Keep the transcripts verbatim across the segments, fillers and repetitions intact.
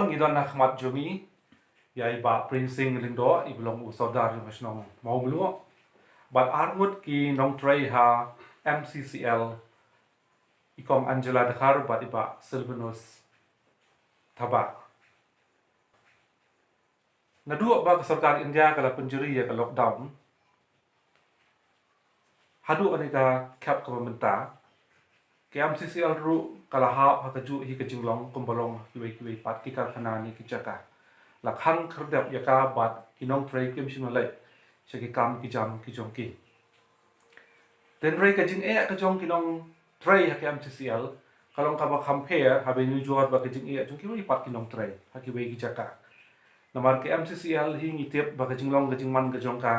Ngi don ha khmat jong ngi ïa i Bah Prinsing Lyngdoh, i ba long u sordar jong ka shnong Mawmluh, bad arngut ki nongtrei ha M C C L, i Kong Angela Dkhar bad i Bah Silvanus Thabah. Naduh ba ka sorkar India ka la pynjari ïa ka lockdown haduh kane ka khep kaba mynta, ka M C C L ruh ka la hap ha kajuh hi ka jinglong kumba long ha kiwei kiwei pat ki karkhana ne ki jaka. La khang khyrdep ïa ka bad ki nongtrei kim shym la leit sha ki kam ki jam ki jong ki. Hynrei ka jingeh ka jong ki nongtrei ha ka M C C L ka long kaba kham pher haba ngi ïoh jur bad ka jingeh jong kiwei pat ki nongtrei ha kiwei ki jaka. Namar ka M C C L hi ngi tip ba ka jinglong ka jingman ka jong ka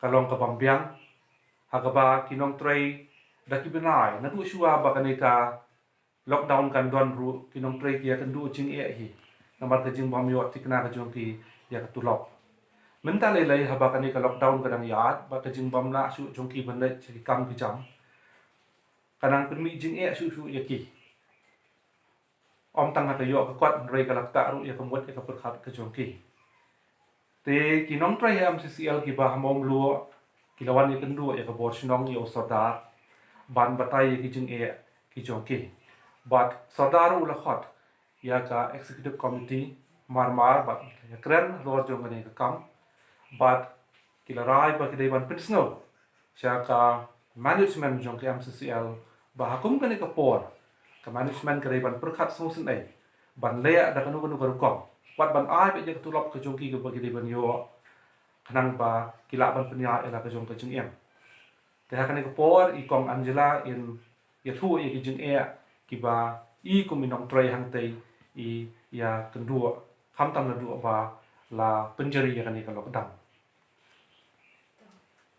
ka long ka bym biang, ha kaba ki nongtrei da ki bnai naduh shuwa ba kane ka lockdown kan don ruh ki nongtrei ki ïakynduh jingeh hi namar ka jingbym ïoh thikna ka jong ki ïa ka tulop. Mynta lei lei haba kane ka lockdown ka dang ïaid bad ka jingbym lah shuh jong ki ban leit sha ki kam ki jam, ka nang pynmih jingeh shuh shuh ïa ki. Ym tang ha ka ïoh ka kot hynrei ka la ktah ruh ïa ka mut ïa ka pyrkhat ka jong ki. Te ki nongtrei ha M C C L kiba ha Mawmluh ki la wan ïakynduh ïa ka bor shnong, ïa u sordar, ban batai ïa ki jingeh ki jong ki. Bad sordar u la khot ïa ka executive committee marmar bad ïakren halor jong kane ka kam. Bad ki la rai ba ki dei ban pynsngew sha ka management jong ka M C C L ba ha kum kane ka por ka management ka dei ban pyrkhat sngewsynei ban leh da kano kano ka rukom, wat ban ai beit ïa ka tulop ka jong ki kaba ki dei ban ïoh, khnang ba ki lah ban pynïaid ïa la ka jong ka jingim. Te ha kane ka por i Kong Angela in ïathuh ïa ki jingeh kiba i kum i nongtrei hangtei i ïakynduh, khamtam naduh ba la pynjari ïa kane ka lockdown.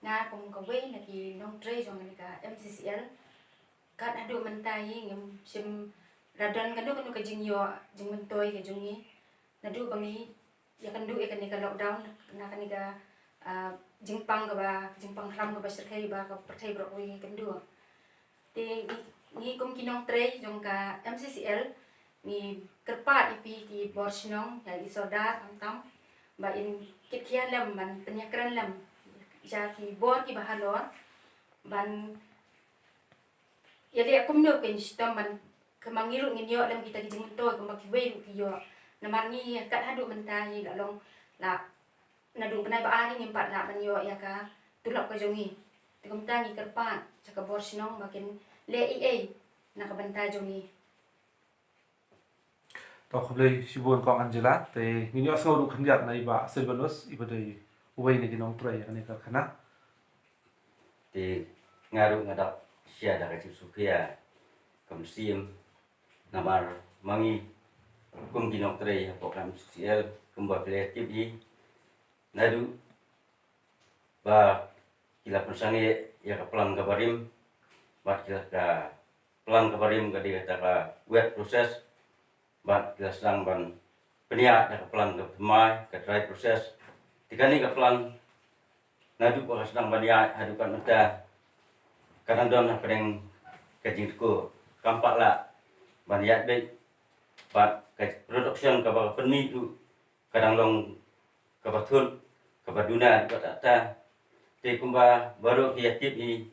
Nga kum kawei na ki nongtrei jong kane ka M C C L, kat haduh mynta hi ngim shym la don kano kano ka jingïoh jingmyntoi ka jong ngi naduh ba ngi ïakynduh ïa kane ka lockdown, na kane ka, ah, jingpang kaba, jingpang khlam kaba shyrkhei ba ka pyrthei baroh kawei ka ïakynduh. Te ngi, ngi kum ki nongtrei jong ka M C C L ngi kyrpad ïa phi ki bor shnong, ïa i sordar khamtam, ba in kit khia lem ban pynïakren lem ïa ki bor kiba halor ban ïaleh kumno kein shitom ban, kumba ngi ruh ngin ïoh lem kita ki jingmyntoi kumba kiwei ruh ki ïoh. Namar ngi kat haduh mynta hi la long la naduh bnai ba ar hi ngim pat lah ban ïoh ïa ka tulop ka jong ngi. Te kumta ngi kyrpad sha ka bor shnong ba kin leh ei ei na ka bynta jong ngi. To khublei shibun Kong Angela, te ngin ïohsngew ruh khyndiat na i Bah Silvanus iba dei uwei na ki nongtrei ha kane ka karkhana. Te nga ruh nga dap shia da ka jingsngewkhia ka mynsiem, namar ma ngi kum ki nongtrei hapoh ka M C C L kumba phi la tip hi, naduh ba ki la pynsangeh ïa ka plan kaba rim, bad ki la, ka plan kaba rim ka dei kata ka wet process, bad ki la sdang ban pynïaid da ka plan kaba thymmai, ka dry process. Te kane ka plan naduh ba ka sdang ban ïaid haduh kat mynta ka dang don hapdeng ka jingtyrko, kam pat lah ban ïaid beit, bad ka production kaba ka pynmih ruh ka dang long kaba thut, kaba duna haduh katta katta. Te kumba baroh ki ïa tip hi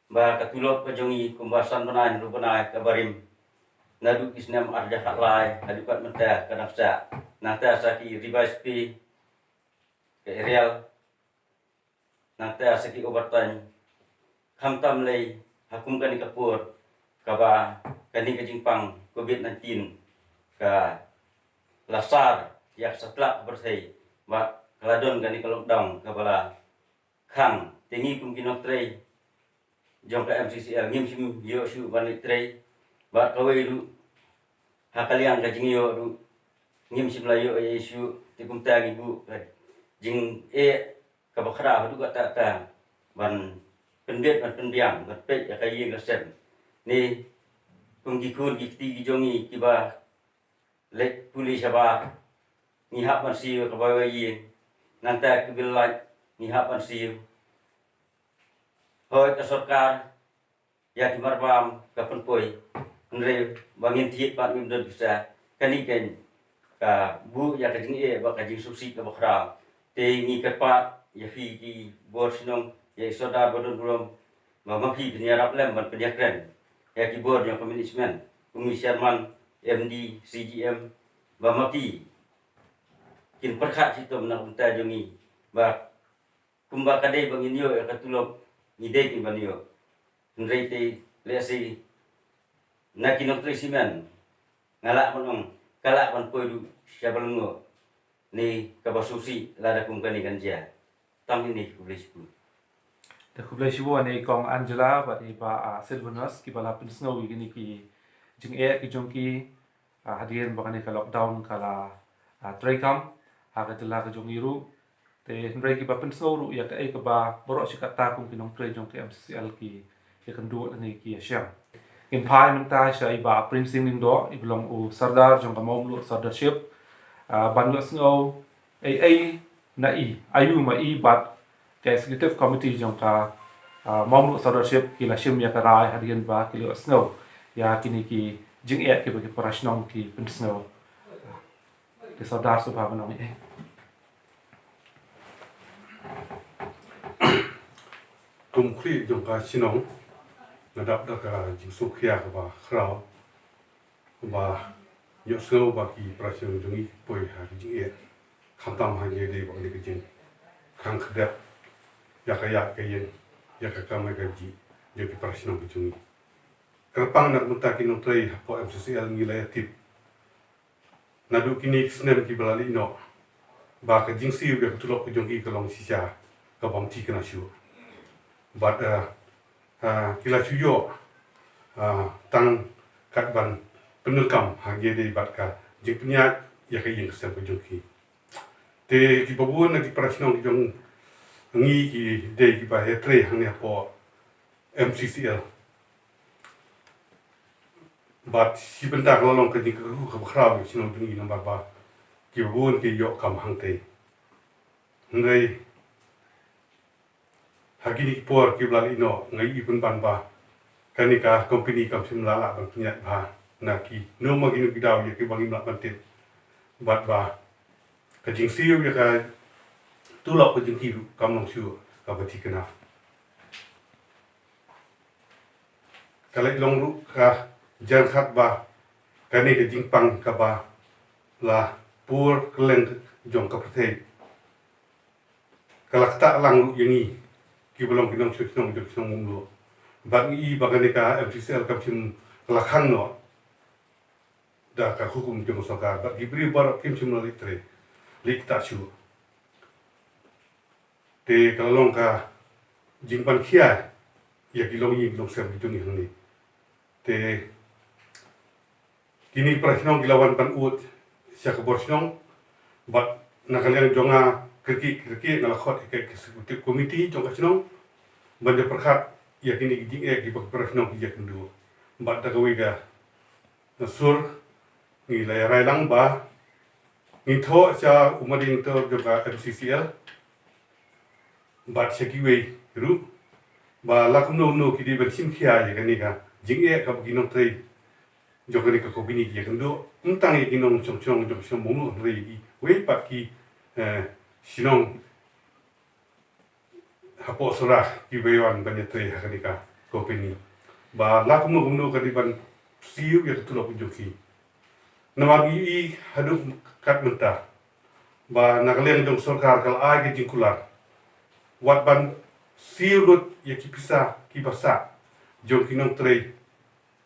ba ka tulop ka jong ngi kumba san bnai hynriew bnai kaba rim, naduh ki snem ar hajar khatlai haduh kat mynta ka dang sah, nangta sa ki revise pay, ka arrear, nangta sa ki overtime. Khamtam lei ha kum kane ka por kaba kane ka jingpang covid nineteen ka la sar ïa ka satlak ka pyrthei, bad ka la don kane ka lockdown kaba la khang. Te ngi kum ki nongtrei jong ka M C C L ngim shym ïoh shuh ban leit trei, bad kawei ruh ha ka liang ka jingïoh ruh ngim shym la ïoh ei ei shuh. Te kumta ngi buh ka jingeh kaba khraw haduh katta katta ban pynbit ban pynbiang ban peit ïa ka ïing ka sem. Ni kum ki khun ki kti ki jong ngi kiba leit pule shabar, ngi hap ban siew ïa ka bai bai ïing, nangta ka bill light ngi hap ban siew. Hooid ka sorkar ïa ki marbam ka pynpoi, hynrei ba ngin thied pat ngim don pisa. Kane ka, ka buh ïa ka jingeh bad ka jingsngewsih kaba khraw. Te ngi kyrpad ïa phi ki bor shnong, ïa i Sordar ba don burom, ba ma phi phin ïarap lem ban pynïakren ïa ki bor jong ka management, kum i chairman, M D, C G M, ba ma phi kin pyrkhat shitom na ka bynta jong ngi, ba kumba ka dei ba ngin ïoh ïa ka tulop, ngi dei kin ban ïoh. Hynrei te lehse na ki nongtrei simen, nga lah ban ong, ka lah ban poi duh sha ba lyngngoh ne kaba sngewsih lada kum kane kan jia. Tang ine, khublei shibun. Te khublei shibun ïa i Kong Angela bad i Bah, ah, Silvanus kiba la pynsngew ïa kine ki jingeh ki jong ki, ah, hadien ba kane ka lockdown ka la, ah, treikam ha ka jylla ka jong ngi ruh. Te hynrei kiba pynsngew ruh ïa kaei kaba baroh shi katta kum ki nongtrei jong ka M C C L ki ïakynduh lane ki ïashem. Ngin phai mynta sha i Bah Prince Sing Lyngdoh, iba long u Sordar jong ka Mawmluh Sordarship, ah, ban ïohsngew ei ei na i, aïu ma i bad ka Executive Committee jong ka, ah, Mawmluh Sordarship ki la shim ïa ka rai hadien ba ki la ïohsngew ïa kine ki jingeh kiba ki para shnong ki pynsngew. Te Sordar, sngewbha ban ong ei ei. Kum u khlieh jong ka shnong, nga dap da ka jingsngewkhia kaba khraw ba ïohsngew ba ki para shnong jong ngi ki poi ha ka jingeh, khamtam hangne dei ba kane ka jingkhang kdep ïa ka ïa ka ïeng, ïa ka kamai kajih jong ki para shnong ki jong ngi. Kyrpang na ka bynta ki nongtrei hapoh M C C L, ngi la ïa tip naduh kine ki snem kiba la leit noh ba ka jingsiew ïa ka tulop ka jong ki ka long shisha ka bym thikna shuh. Bad, ah, ah, ki la shu ïoh, ah, tang kat ban pyndonkam hangne dei bad ka jingpynïaid ïa ka ïing ka sem ka jong ki. Te kiba bun na ki para shnong ki jong ngi ki dei kiba ïatrei hangne hapoh M C C L. Bad shi bynta ka la long ka jingkyrkhu kaba khraw ïa ka shnong jong ngi namar ba kiba bun ki ïoh kam hangtei. Hynrei ha kine ki por kiba la leit noh, nga ïohi pynban ba kane ka company kam shym la lah ban pynïaid bha na kino ma kino ki daw ïa kiba ngim lah ban tip. Bad ba ka jingsiew ïa ka tulop ka jong ki ruh kam long shuh kaba thikna. Ka leit long ruh ka jingkhat ba kane ka jingpang kaba la pur kylleng jong ka pyrthei ka la ktah lang ruh ïa ngi kiba long ki nongshong shnong jong ka shnong Mawmluh. Bad ngi i ba kane ka M C C L kam shym la khang noh da ka hukum jong ka sorkar, bad ki briew baroh kim shym la leit trei, leit ktah shuh. Te ka la long ka jingpang khia ïa ki longïing longsem ki jong ngi hangne. Te kine ki para shnong ki la wan ban ud sha ka bor shnong, bad na ka liang jong nga kyrkieh kyrkieh nga la khot ïa ka executive committee jong ka shnong ban ïa pyrkhat ïa kine ki jingeh kiba ki para shnong ki ïakynduh. Bad da kawei ka na sur ngi la ïa rai lang ba ngin thoh sha u Managing Director jong ka M C C L bad sha kiwei ruh ba la kumno kumno ki dei ban shim khia ïa kane ka jingeh kaba ki nongtrei jong kane ka company ki ïakynduh, ym tang ïa ki nongshong shnong jong ka shnong Mawmluh hynrei ïa kiwei pat ki, eh, shnong hapoh Sohra kiba ïa wan ban ïatrei ha kane ka company. Ba la kumno kumno ka dei ban siew ïa ka tulop ka jong ki. Namar ngi i haduh kat mynta ba na ka liang jong sorkar ka la ai ka jingkular wat ban siew lut ïa ki pisa kiba sah jong ki nongtrei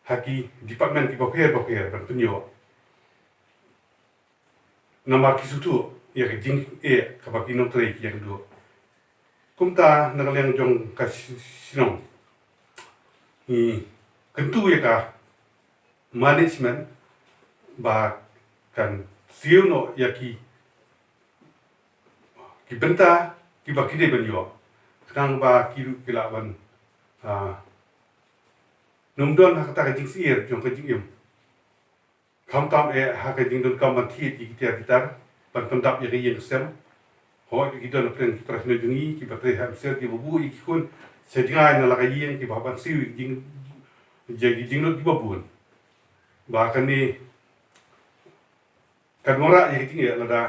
ha ki department kiba pher ba pher ban pynïoh. Namar ki sngewthuh ïa ka jingeh kaba ki nongtrei ki ïakynduh. Kumta na ka liang jong ka shi-, shnong ngi kyntu ïa ka management ba kan siew noh ïa ki, ki bynta kiba ki dei ban ïoh, khnang ba ki ruh ki lah ban, ah, nym don ha kata ka jingsyier jong ka jingim. Khamtam eh ha ka jingdonkam ban thied ïa ki tiar ki tar ban pyndap ïa ka ïing ka sem. Hooid ki don na pdeng ki para shnong jong ngi kiba trei ha M C L kiba buh ïa ki khun sha jngai na la ka ïing kiba hap ban siew ïa ki jing, ïa ki jinglut kiba bun. Ba kane Kan wanrah ïa ka jingeh lada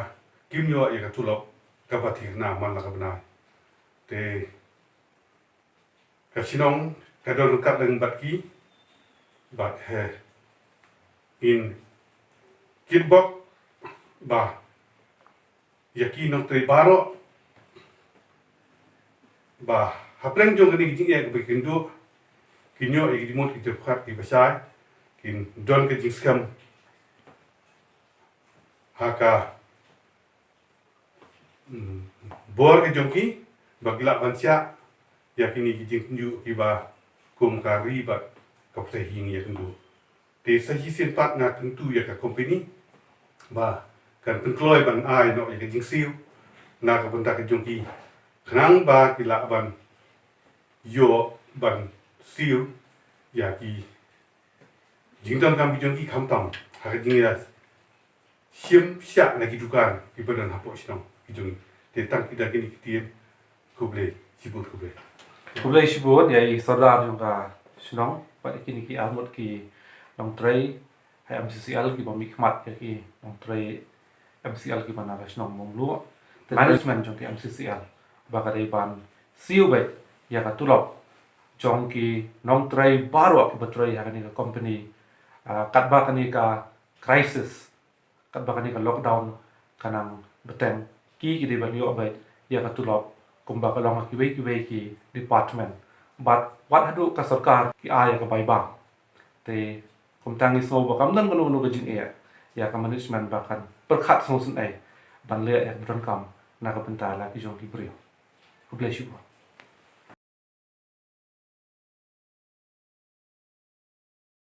kim ïoh ïa ka tulop kaba thikna man la ka bnai. Te ka shnong ka don ryngkat lang bad ki, bad hynrei ngin kitbok ba ïa ki nongtrei baroh ba hapdeng jong kane ka jingeh kaba kin duh, kin ïoh ïa ki jingmut ki jingpyrkhat kiba shai, kin don ka jingskhem ha ka, mm, bor ka jong ki ba ki lah ban shah ïa kine ki jingtynjuh kiba kum ka ri bad ka pyrthei hi ngi ïakynduh. Te sa shisien pat nga kyntu ïa ka company ba kan pynkloi ban ai noh ïa ka jingsiew na ka bynta ka jong ki, khnang ba ki lah ban ïoh ban siew ïa ki jingdonkam ki jong ki, khamtam ha ka jingïa shim shah na ki dukan kiba don hapoh shnong ki jong ngi. Te tang ki da kine ki ktien, khublei shibun, khublei. Khublei shibun ïa i sordar jong ka shnong bad ïa kine ki arngut ki nongtrei ha M C C L kiba mihkhmat ïa ki nongtrei M C L kiba na ka shnong Mawngluh. Te management jong ki M C C L ba ka dei ban siew beit ïa ka tulop jong ki nongtrei baroh kiba trei ha kane ka company, ah, katba kane ka crisis, katba kane ka lockdown ka nang bteng, ki ki dei ban ïoh beit ïa ka tulop kumba ka long ha kiwei kiwei ki department. Bad wat haduh ka sorkar ki ai ïa ka bai bang. Te kumta ngi sngew ba kam don kano kano ka jingeh ïa ka management ba kan pyrkhat sngewsynei ban leh ïa ka donkam na ka bynta la ki jong ki briew. Khublei shibun.